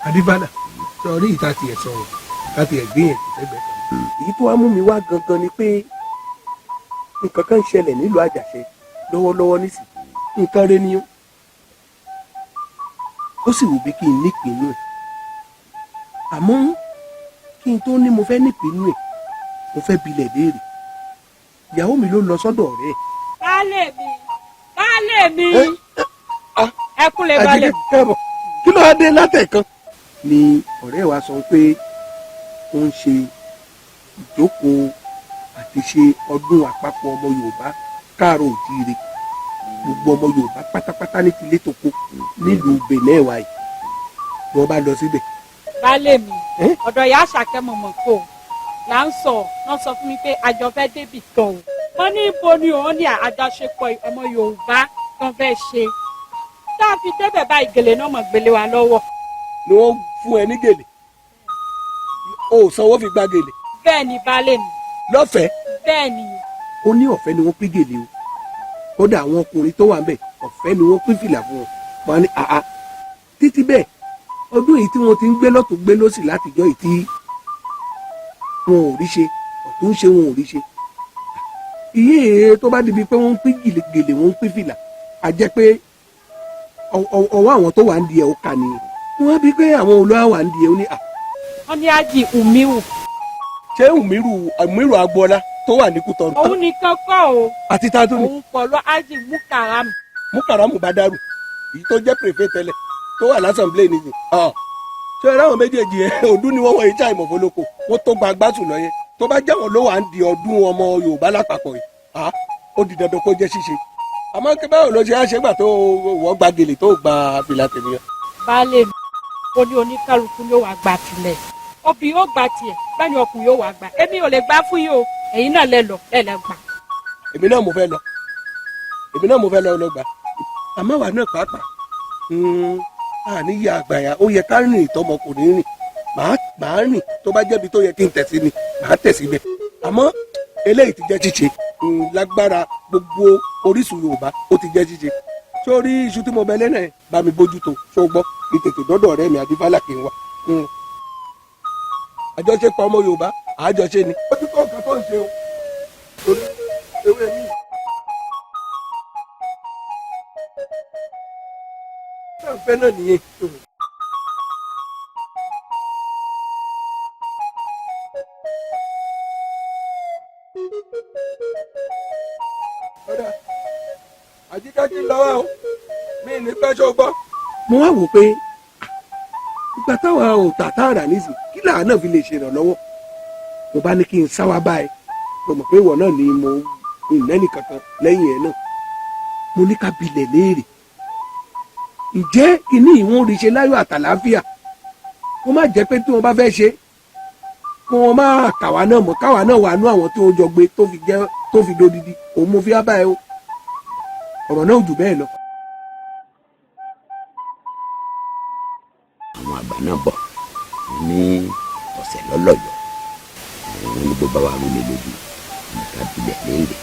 Adébálà, sọrí ìta tiẹ̀ sọ̀rọ̀ ká tiẹ̀ gbé yẹn kò sẹ́gbẹ̀ẹ́ kan. Èyí tó wá mú mi wá gangan ni pé nǹkan kan ń ṣẹlẹ̀ nílùú Àjàṣẹ́ lọ́wọ́lọ́wọ́ nísìnyí. Nǹkan rẹ ni ó ó sì wù bí kí n nípinnu ẹ̀, àmọ́ kí n tó ní mo fẹ́ nípinnu ẹ̀, mo fẹ́ bilẹ̀ léèrè. Ìyàwó mi ló lọ sọ́dọ̀ ọ̀rẹ́ ẹ̀. Baálé mi, baálé mi, ẹ kúlẹ̀, baálé. Àjíkẹ́, káàbọ̀. Kí ló wá dé látẹ̀kan? Ni ọ̀rẹ́ wa sọ pé ó ń ṣe ìjókòó àti ṣe ọdún àpapọ̀ ọmọ Yorùbá káàárọ̀ òjíire, gbogbo ọmọ Yorùbá pátápátá ní tilé toko nílùú Benin wa yìí. Wọ́n bá lọ síbẹ̀. Baálé mi, Eh? ọ̀dọ̀ ìyá Àṣàkẹ́ mọ̀mọ́ kò là ń sọ náà, sọ fún mi pé àjọ fẹ́ débì kan o. Wọ́n ní ibo ni òun ní àjọṣepọ̀ ọmọ Yorùbá kan fẹ́ ṣe. Tá a fi débẹ̀ báyìí, gèlè náà mọ̀ gbélé wa lọ́wọ́. Ni wọ́n fún ẹ ní gèlè, o ò sanwó fi gba gèlè? Bẹ́ẹ̀ ni, baálé mi. Lọ́fẹ̀ẹ́? Bẹ́ẹ̀ ni. Ó ní ọ̀fẹ́ ni wọ́n pín gèlè o. Kódà àwọn ọkùnrin tó wà ń bẹ̀, ọ̀fẹ́ ni wọ́n pín fìlà fún wọn. Wọn ní àá títí bẹ́ẹ̀, ọdún yìí tí wọ́n ti ń gbé lọ́tún gbé lọ́sì látijọ́ yìí tí wọn ò rí ṣe, ọ̀tún ṣe wọn ò rí ṣe. Iye èrè tó bá dibi pé wọ́n ń pín gèlè, wọ́n ń pín fìlà, a jẹ́ pé ọwọ́ àwọn tó wà ń di ẹ̀ ó kà nìyẹn. Wọ́n bí pé àwọn olówó wà ń di ẹ̀, ó ní à. Wọ́n ní Ájì Umiru. Ṣé Umiru, Umiru Agboola tó wà ní Kútọ́nù? Òun nìkan kọ́ o. Àti tá a tún ní? Òun pọ̀lú Ájì Mukaram. Mukaramu Badaru, èyí tó jẹ́ préfet tẹ́lẹ̀ tó wà l'Assemblée nìyí. Ṣé ẹ ráwọn méjèèjì yẹn, ọdún ni wọ́n wọ̀ yìí, ṣàìmọ̀ fọlọ́kọ wọ́n tó gba gbásùn lọ yẹn. Tó bá jẹ́ wọn ló wà ń di ọdún ọmọ Yorùbá lápapọ̀ yìí, ó di dandan kó jẹ́ ṣíṣe. Àmọ́ kí báwo ló ṣe á ṣe gbà tó wọ́n gba gèlè tó gba fìlà tèmi yẹn? Baálé mi, ó ní oníkálukú ló wàá gba tilẹ̀, obìnrin ó gba tiẹ̀, bẹ́ẹ̀ ni ọkùnrin yóò wàá gbà. Èmi ò lè gbà fún yín o. Ẹ̀yin náà lẹ lọ lẹ lẹ gbà. Èmi náà mo fẹ́ lọ, èmi náà mo fẹ́ lọ lọ gbà. Àmọ́ àwa náà pàápàá, a ní yà àgbàyà, ó yẹ ká rìn ìtọ́mọkùnrin rìn. Màá rìn, tó bá jẹ́bi tó yẹ kí n tẹ̀sí ni màá tẹ̀sí bẹ́ẹ̀. Àmọ́ eléyìí ti jẹ́ ṣíṣe lágbára gbogbo orísun Yorùbá, ó ti jẹ́ ṣíṣe. Sórí iṣu tí mo bẹ lẹ́nà ẹ̀, bá mi bójútó, ṣó gbọ́? Kí tètè dọ́dọ̀ ọ̀rẹ́ mi Adífálà kí n wá. Àjọṣepọ̀ ọmọ Yorùbá, àjọṣe ni. Ó ti kọ́ nǹkan tó ń ṣe o, torí ewé mi. Tá à ń fẹ́ náà nìyẹn. Ọ̀dà àjíkẹ́ kí n lọ́wọ́ o, mi ní pẹ́, ṣó gbọ́. Mo wá wò pé ìgbà táwa ò tà tààrà nísìn, kí làá náà fi lè ṣèrànlọ́wọ́? Mo bá ní kí n sáwá báyìí. Mo mọ̀ pé ìwọ náà ni mo ìnẹ́nì kankan lẹ́yìn ẹ̀ náà. Mo ní ká bilẹ̀ léèrè, ǹjẹ́ kíní ìwọ̀n rí ṣe láyọ̀ àtàlàáfíà, kó má jẹ́ pé tí wọ́n bá fẹ́ ṣe, kó wọ́n má kàwa náà mọ̀, káwa náà wà nú àwọn tí wọ́n jọ gbé tó fi jẹ́ tó fi dodidi. Òun mo fi á báyìí o. Ọ̀rọ̀ náà ò jù bẹ́ẹ̀ lọ. Àwọn àgbà náà bọ̀ ní ọ̀sẹ̀ lọ́lọ́yọ̀, wọn ní bó bá wà rú mi lójú ní ká bilẹ̀ léèrè.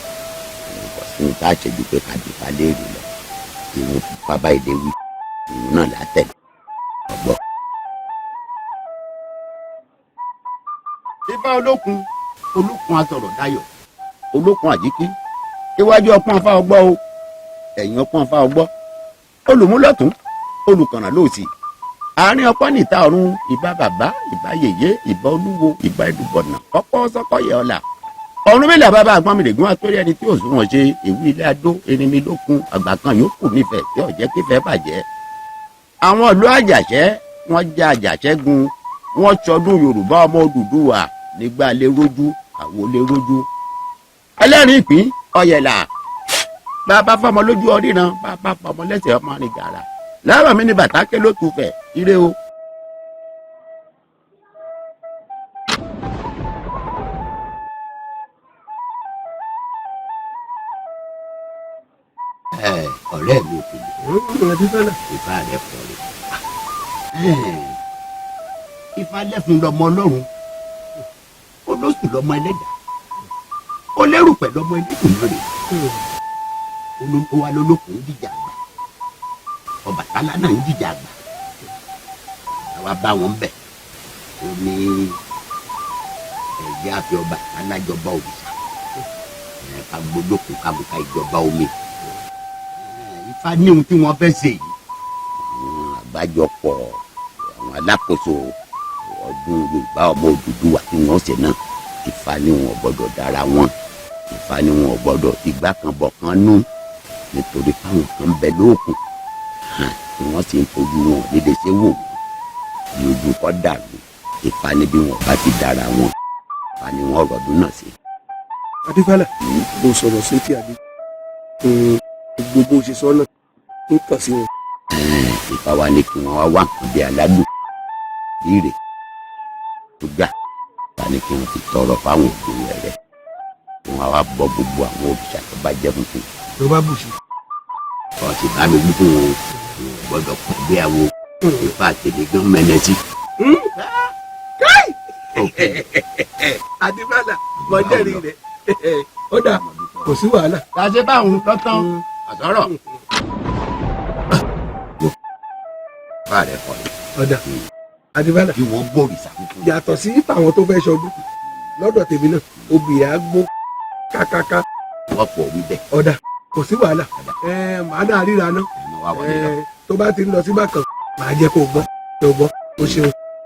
Kò sí ní tá a ṣe ju pé ká bìfà léèrè lọ. Ìwọ̀n bàbá ìdè wí, ìwọ̀n náà látẹ̀lé ọgbọ́. Ifá olókun, olókun asọ̀rọ̀ dayọ̀, olókun àjíkí, iwájú ọpọ́n afá ọgbọ́ o, ẹ̀yìn ọpọ́n afá ọgbọ́, olùmúlọ̀tún, olùkànnà lóòsì, àárín ọpọ́n níta ọ̀run. Ìbá bàbá, ìbá yèyé, ìbá olúwo, ìbá ìdúbọ̀nà kọ́kọ́ sọ́kọ́yẹ ọ̀la ọ̀run mélòó bàbá àgbọn mi lègún àtórí ẹni tí òsùn wọn ṣe ìwí ilé adó erinmi lókun àgbà kan yòókù nífẹ̀ẹ́ tí ọ̀jẹ́ kífẹ́ bàjẹ́. Àwọn ìlú Àjàṣẹ́, wọ́n já Àjàṣẹ́ gun, wọ́n sọdún Yorùbá ọmọ Odùduwà nígbà lè rójú àwo lè rójú. Ẹlẹ́rìí ìpín ọ̀yẹ̀là, bàbá fọmọ lójú ọríran, bàbá fọmọ lẹ́sẹ̀ ọmọ rìn gàrà láàrọ̀ mi ní bàtà ké ló tu fẹ̀ ire o. Ẹ ọ̀rẹ́ mi òkèlè, ìfà rẹ pọ̀ rẹ, Ifá lẹ́fun lọmọ Ọlọ́run, olóṣù lọmọ ẹlẹ́dàá, ó lérò pẹ̀lú ọmọ Ẹlẹ́dùmarè, ó wá lólókùn ń jìjà àgbà, Ọbàtálá náà ń jìjà àgbà. Wá bá wọn bẹ̀, ó ní ẹ̀jẹ̀ àfi ọba alájọba òrìṣà ẹ̀ ká gbódòkun kábùkà ìjọba omi. Ifá ní ohun tí wọ́n fẹ́ ṣe yìí. Àwọn àgbájọpọ̀ àwọn alákòóso ọdún Yorùbá ọmọ Odùduwà tí wọ́n ṣe náà, Ifá ní wọn ò gbọ́dọ̀ dára wọn, Ifá ní wọn ò gbọ́dọ̀ ìgbà kan bọ̀ kan nú, nítorí káwọn kan bẹ lóòkùn tí wọ́n sì ń fojú wọn lédè ṣe wò wọ́n bí ojú kọ́ dàrú. Ifá ní bí wọn bá ti dára wọn, Ifá ní wọn rọ̀dún náà sí. Adífálà, mo sọ̀rọ̀ sétí àbí gbogbo ṣe sọ náà ń kàn sí wọn. Ifá wa ní kí wọ́n wá wá nǹkan bí aládùn rírè tó gbà wá ní kí wọ́n fi tọrọ fáwọn òkú rẹ̀, kí wọ́n wá bọ gbogbo àwọn òrìṣà tó bá jẹ́ funfun. Ló bá bù sí. Ọ̀ sì bá mi wí fún wọn, wọn ò gbọ́dọ̀ pàdé àwo Ifá àtẹ̀lé gan mẹ́nẹ sí. Adífálà, mo jẹ́rìí rẹ̀, ó dà, kò sí wàhálà. Kàṣẹ báwọn lọ́tàn àsọ̀rọ̀. Bá rẹ̀ kọ́ ni. Ọ̀dà, Adífálà. Kí wọ́n gbòrìṣà funfun. Yàtọ̀ sí tàwọn tó fẹ́ ṣọdún lọ́dọ̀ tèmi náà, obì á gbó kákáká. Wọ́n pọ̀ wí bẹ́ẹ̀. Ọ̀dà, kò sí wàhálà, màá náà ríra náà. Ẹ̀ mọ́ wá wọlé lọ. Tó bá ti ń lọ sí bákan, màá jẹ́ kó gbọ́, kó gbọ́. O ṣeun.